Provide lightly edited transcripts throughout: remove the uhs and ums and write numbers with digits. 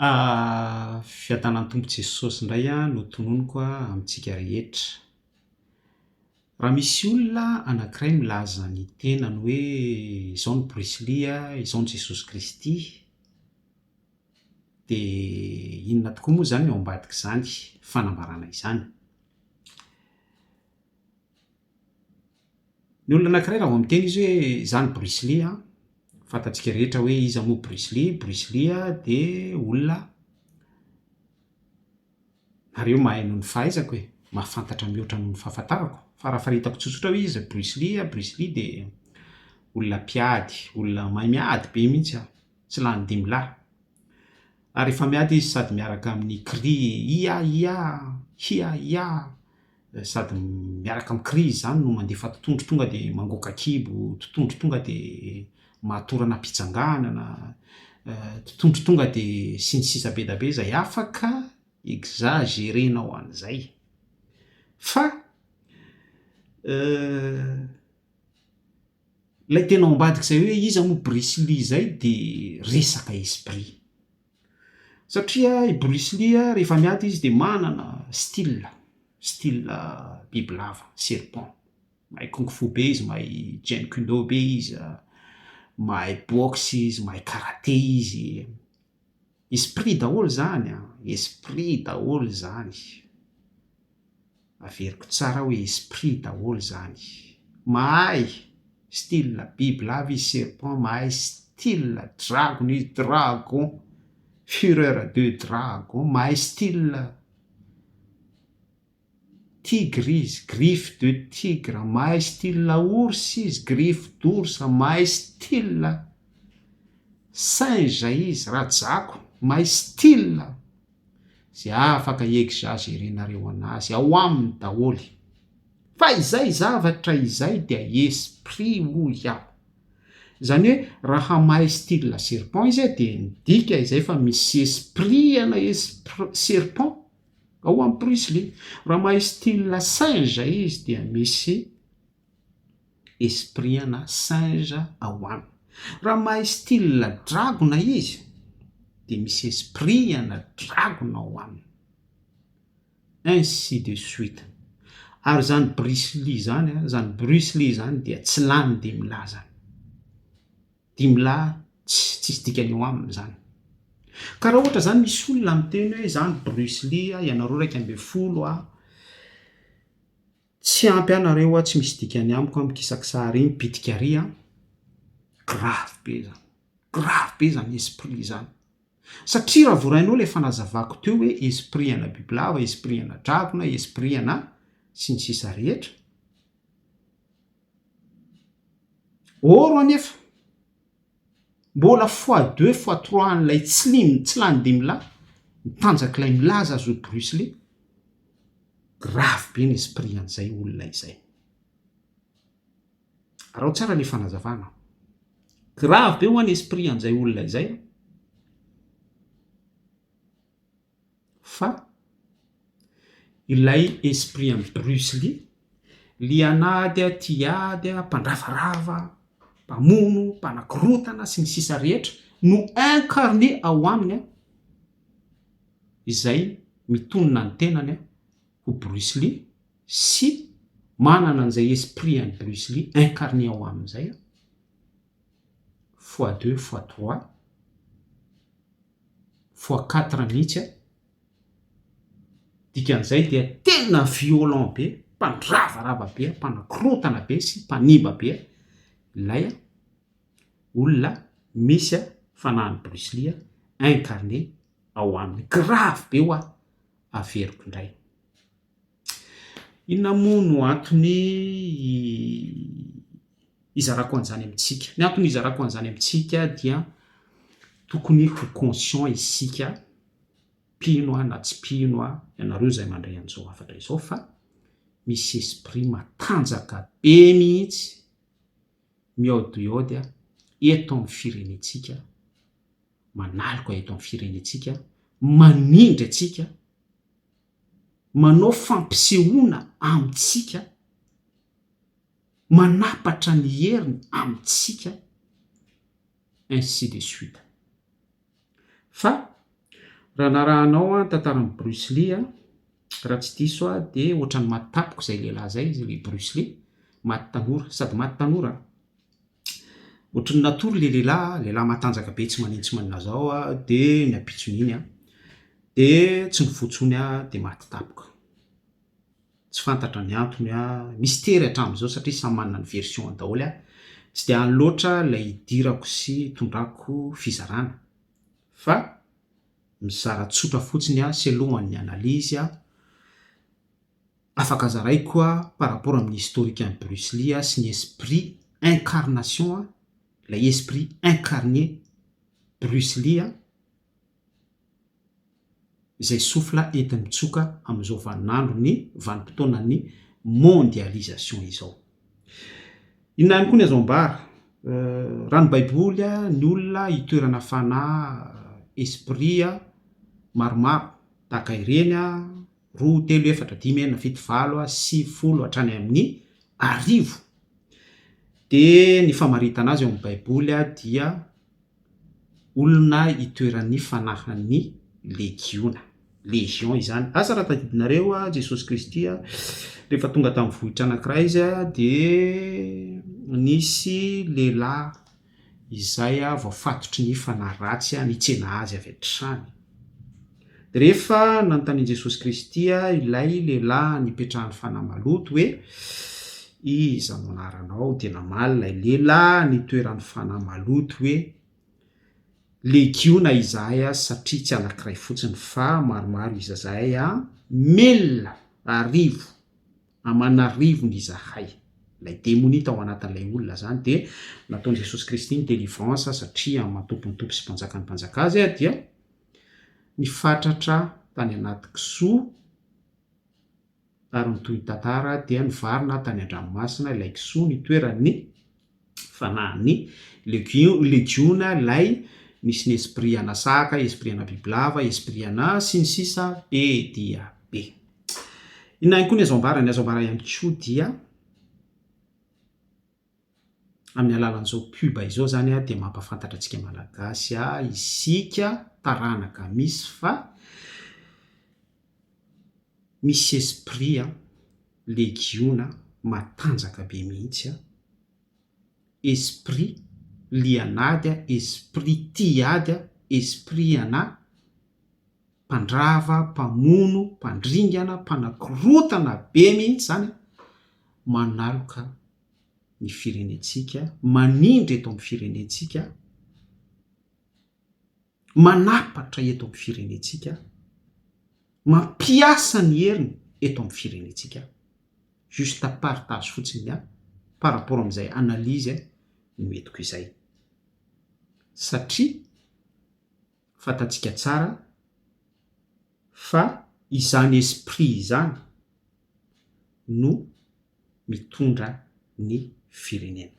Fiadanan'ny Tompo Jesosy indray no tononiko amintsika rehetra. Raha misy olona anankiray milaza ny tenany hoe izao no Bruce Lee, izao no Jesosy Kristy, dia inona tokoa moa izany no ao ambadik'izany fanambarana izany? Ny olona anankiray raha vao miteny izy hoe izaho no Bruce Lee an, fantatsika rehetra hoe iza moa Bruce Lee, Bruce Lee dia olona, nareo mahay noho ny fahaizako e, mahafantatra mihoatra noho ny fahafantarako, fa raha faritako tsotsotra hoe iza Bruce Lee an, Bruce Lee dia olona mpiady, olona mahay miady be mihitsy an, tsy lany dimy lahy. Ary rehefa miady izy sady miaraka amin'ny cri ia ia, hia hia, sady miaraka amin'ny cri izy izany no mandefa totohondry tonga dia mangoaka kibo, totohondry tonga dia mahatorana am-pitsanganana, totohondry tonga dia sy ny sisa be da be izay afaka exagerenao an'izay. Fa Ilay tena ao ambadik'izay hoe iza moa Bruce Lee izay dia resaka esprit. Satria i Bruce Lee rehefa miady izy dia manana style, style bibilava, serpent. Mahay kung fu be izy, mahay jeet kune do be izy, mahay boxe izy, mahay karate izy. Esprit daholo izany an, esprit daholo izany. Averiko tsara hoe esprit daholo izany. Mahay style bibilava izy serpent, mahay style dragona izy dragon, fureur de dragon, mahay style tigre izy, griffe de tigre, mahay style ours izy, griffe d'ours, mahay style singe izy, rajako, mahay style ze afaka hi-exagerenareo anazy, ao aminy daholo. Fa izay zavatra izay dia esprit hoy aho. Izany hoe raha mahay style serpent izy dia midika izay fa misy esprit ana espr- serpent Ao amin'ny Bruce Lee. Raha mahay style singe izy dia misy esprit ana singe ao aminy. Raha mahay style dragona izy dia misy esprit ana dragona ao aminy. Ainsi de suite. Ary izany Bruce Lee izany an, izany Bruce Lee izany dia tsy lany dia milaza. Dimy lahy tsy tsisy dikany eo aminy zany. Ka raha ohatra zany misy olona miteny hoe za ny Bruce Lee a, ianareo 11 a, tsy ampy ahy nareo a, tsy misy dikany amiko a, mikisakisaha ary, mipitika ary a, grave be zany, grave be zany esprit zany. Satria raha vao rainao le fanazavako teo hoe esprit ana bibilava, esprit ana dragona, esprit ana sy ny sisa rehetra, Oro anefa, mbola fois deux fois trois an'ilay tsiliny tsy lany dimy lahy ny tanjak'ilay milaza azy ho Bruce Lee, grave be ny esprit an'izay olona izay. Araho tsara le fanazavana, grave be hoa ny esprit an'izay olona izay an! Fa ilay esprit an'i Bruce Lee, lian'ady, tia ady, mpandravarava, mpamono, mpanakorontana sy ny sisa rehetra no incarné ao aminy izay mitonona ny tenany ho Bruce Lee sy manana an'izay esprit an'i Bruce Lee incarné ao aminy izay fois deux fois trois. fois quatre mihitsy a, dikan'izay dia tena violent be, mpandravarava be, mpanakorontana be sy mpanimba be ilay olona misy fanahin'i Bruce Lee incarné ao aminy, grave be hoa, averiko indray. Inona moa no antony hizarako an'izany amintsika? Ny antony hizarako an'izany amintsika dia tokony ho conscient isika, mpino aho na tsy mpino aho, ianareo izay mandray an'izao hafatra izao fa misy esprit matanjaka be mihitsy mihaodihaody eto amin'ny firenentsika, manaloka eto amin'ny firenentsika, manindry antsika, manao fampisehoana amintsika, manapatra ny heriny amintsika, ainsi de suite. Fa Raha narahanao ny tantaran'i Bruce Lee, raha tsy diso aho dia ohatran'ny maty tampoka izay lehilahy izay, ilay Bruce Lee, maty tanora, sady maty tanora. Ohatran'ny natory ilay lehilahy, lehilahy matanjaka be tsy maninona tsy maninona zao dia ny ampitson'iny dia tsy nifoha intsony dia maty tampoka. Tsy fantatra ny antony, mistery hatramin'izao satria samy manana ny version-ny daholo. Tsy dia any loatra ilay idirako sy itondrako fizarana fa mizara tsotra fotsiny aho selon ny analyse afaka zaraiko par rapport amin'ny historique an'i Bruce Lee sy ny esprit incarnation, ilay esprit incarné Bruce Lee izay souffle entiny mitsoka amin'izao vaninandron'ny vanim-potoanan'ny mondialisation izao. Inona ihany koa ny azo ambara? Raha ny baiboly, ny olona itoerana fanahy, esprit, maromaro tahaka ireny, roa, telo, efatra, dimy, enina, fito, valo, 90 hatrany amin'ny arivo. Dia ny famaritana azy ao amin'ny baiboly dia olona itoeran'ny fanahin'ny legiona, légion, izany. Asa raha tadidinareo Jesosy Kristy rehefa tonga tamin'ny vohitra anankiray izy dia nisy lehilahy izay voafatotry ny fanahy ratsy nitsena azy avy hatrany. Dia rehefa nanontanian'i Jesosy Kristy ilay lehilahy nipetrahan'ny fanahy maloto hoe, Iza no anaranao? Dia namaly ilay lehilahy nitoeran'ny fanahy maloto hoe, Legiona izahay satria tsy anankiray fotsiny fa maromaro izahay, mila arivo aman'arivony izahay. Ilay demonia tao anatin'ilay olona izany dia nataon'i Jesosy Kristy ny délivrance satria amin'ny maha Tompon'ny tompo sy Mpanjakan'ny mpanjaka Azy dia nifatratra tany anaty kisoa ary ny tohin'ny tantara dia nivarina tany an-dranomasina ilay kisoa nitoeran'ny fanahin'ny legiona ilay nisy ny esprit ana saka, esprit ana bibilava, esprit ana sy ny sisa be dia be. Inona ihany koa ny azo ambara? Ny azo ambara ihany koa dia amin'ny alalan'izao pub izao izany dia mampahafantatra antsika Malagasy isika taranaka misy fa misy esprit legiona matanjaka be mihitsy, esprit lian'ady, esprit tia ady, esprit ana mpandrava, mpamono, mpandringana, mpanakorontana be mihitsy izany manaloka ny firenentsika, manindry eto amin'ny firenentsika, manapatra eto amin'ny firenentsika, mampiasa ny heriny eto amin'ny firenentsika. Juste partage fotsiny ny ahy par rapport amin'izay analyse noentiko izay. Satria fantatsika tsara fa izany esprit izany no mitondra ny firenena.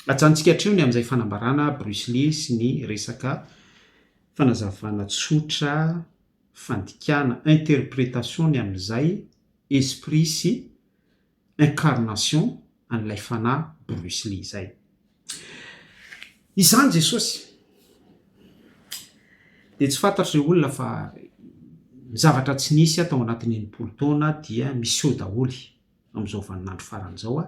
Ajanontsika hatreo ny amin'izay fanambarana Bruce Lee sy ny resaka fanazavana tsotra fandikana interpretation ny amin'izay esprit sy incarnation an'ilay fanahy Bruce Lee izay. Izany Jesosy dia tsy fantatr'ireo olona fa ny zavatra tsy nisy tao anatin'ny 60 taona dia miseho daholo amin'izao vaninandro farany izao.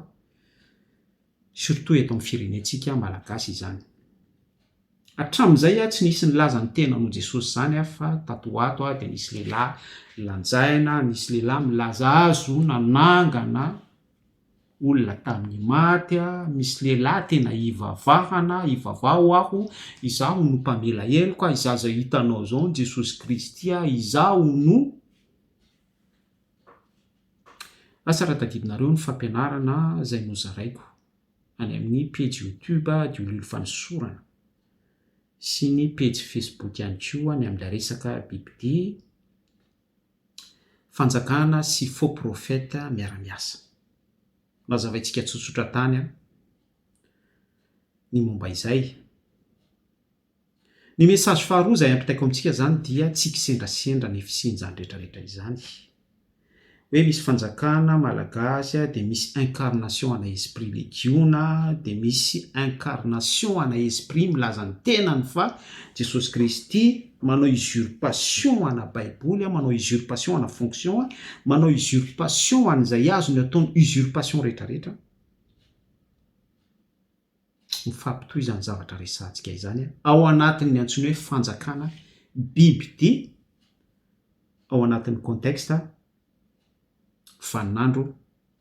Surtout eto amin'ny firenentsika Malagasy izany. Hatramin'izay aho tsy nisy nilaza ny tenany ho Jesosy izany aho fa tato ho ato aho dia nisy lehilahy lanjaina, nisy lehilahy milaza azy ho nanangana olona tamin'ny maty, misy lehilahy tena ivavahana, ivavaho aho, izaho no mpamela heloka, izaho izay hitanao izao ny Jesosy Kristy, izaho no. Asa raha tadidinareo ny fampianarana izay nozaraiko any amin'ny pejy youtube Diolilo Fanosorana sy ny pejy facebook ihany koa ny amin'ilay resaka bibidia, fanjakana sy faux prophète miara-miasa. Nazavaintsika tsotsotra tany ny momba izay. Ny message faharoa izay ampitaiko amintsika izany dia tsy kisendrasendra ny fisian'izany rehetra rehetra izany. Hoe misy fanjakana malagasy dia misy incarnation ana esprit legiona, dia misy incarnation ana esprit milaza ny tenany fa Jesosy Kristy, manao usurpation ana baiboly, manao usurpation ana fonction, manao usurpation an'izay azony ataony usurpation rehetrarehetra. Mifampitohy izany zavatra resahantsika izany ao anatin'ny antsoina hoe fanjakana bibidia ao anatin'ny contexte vaninandro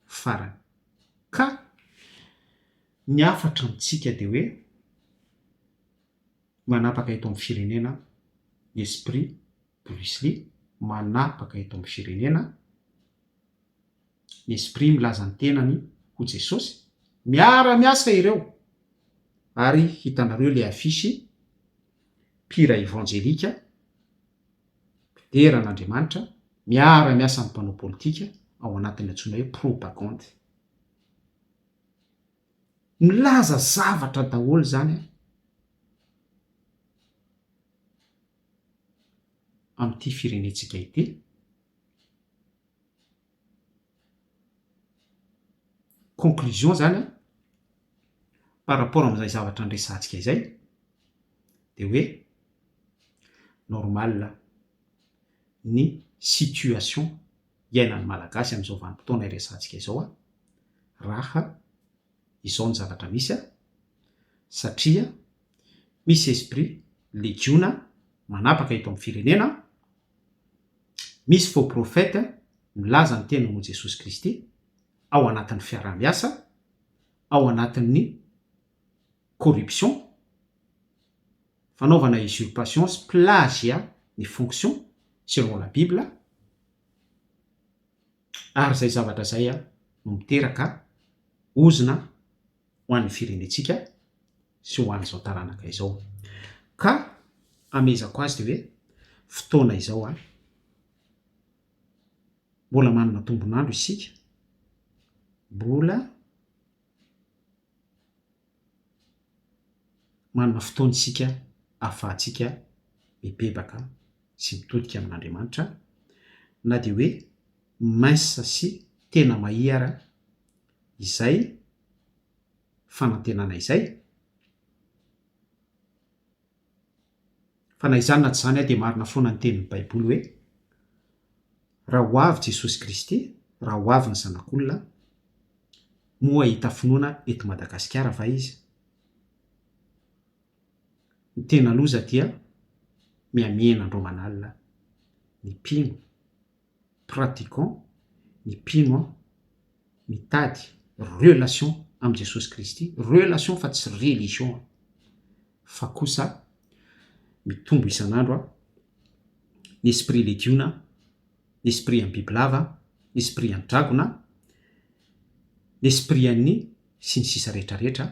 farany. Ka ny hafatra amintsika dia hoe manapaka eto amin'ny firenena ny esprit Bruce Lee, manapaka eto amin'ny firenena ny esprit milaza ny tenany ho Jesosy, miara-miasa ireo ary hitanareo le affiche mpihira evanjelika mpidera an'Andriamanitra miara-miasa amin'ny mpanao politika ao anatin'ny antsoina hoe propagande. Milaza zavatra daholo izany an! Amin'ity firenentsika ity. Conclusion zany an, par rapport amin'izay zavatra niresahantsika izay, de hoe normal ny situation iainan'ny Malagasy amin'izao vanim-potoana iresahantsika izao an, raha izao ny zavatra misy an, satria misy esprit legiona manapaka eto amin'ny firenena, Misy faux prophète milaza ny tenany ho Jesosy Kristy ao anatin'ny fiaraha-miasa, ao anatin'ny corruption, fanaovana usurpation sy plagiat ny fonction selon la bible, ary izay zavatra izay no miteraka ozona ho an'ny firenentsika sy ho an'izao taranaka izao. Ka amehezako azy dia hoe fotoana izao an, mbola manana tombon'andro isika, mbola manana fotoana isika ahafahantsika mibebaka sy mitodika amin'Andriamanitra na dia hoe mince sy tena mahia ara izay fanantenana izay? Fa na izany na tsy izany dia marina foana ny tenin'ny Baiboly hoe, Raha ho avy Jesosy Kristy, raha ho avy ny Zanak'olona, moa hahita finoana eto Madagasikara va Izy? Ny tena loza dia mihamihena andro aman'alina ny mpino. pratiquant ny mpino an mitady relation amin'i Jesosy Kristy, relation fa tsy religion an, fa kosa mitombo isan'andro an ny esprit legiona, ny esprit an'i bibilava, ny esprit an'i dragona, ny esprit an'ny sy ny sisa rehetra rehetra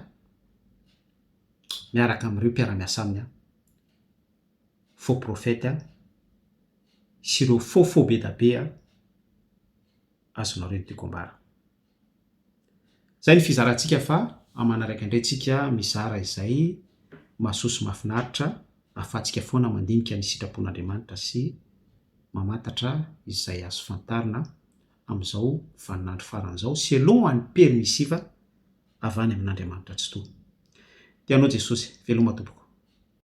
miaraka amin'ireo mpiara-miasa aminy an, faux prophète an, sy ireo faux faux be da be an, azonareo ny tiako ambara. Zay ny fizarantsika fa amanaraka indray tsika mizara izay mahasoa sy mahafinaritra ahafahantsika foana mandinika ny sitrapon'Andriamanitra sy mamantatra izay azo fantarina amin'izao vaninandro farany izao selon an'ny permissive avy any amin'Andriamanitra Tsitoha. Tia anao Jesosy. Veloma tompoko.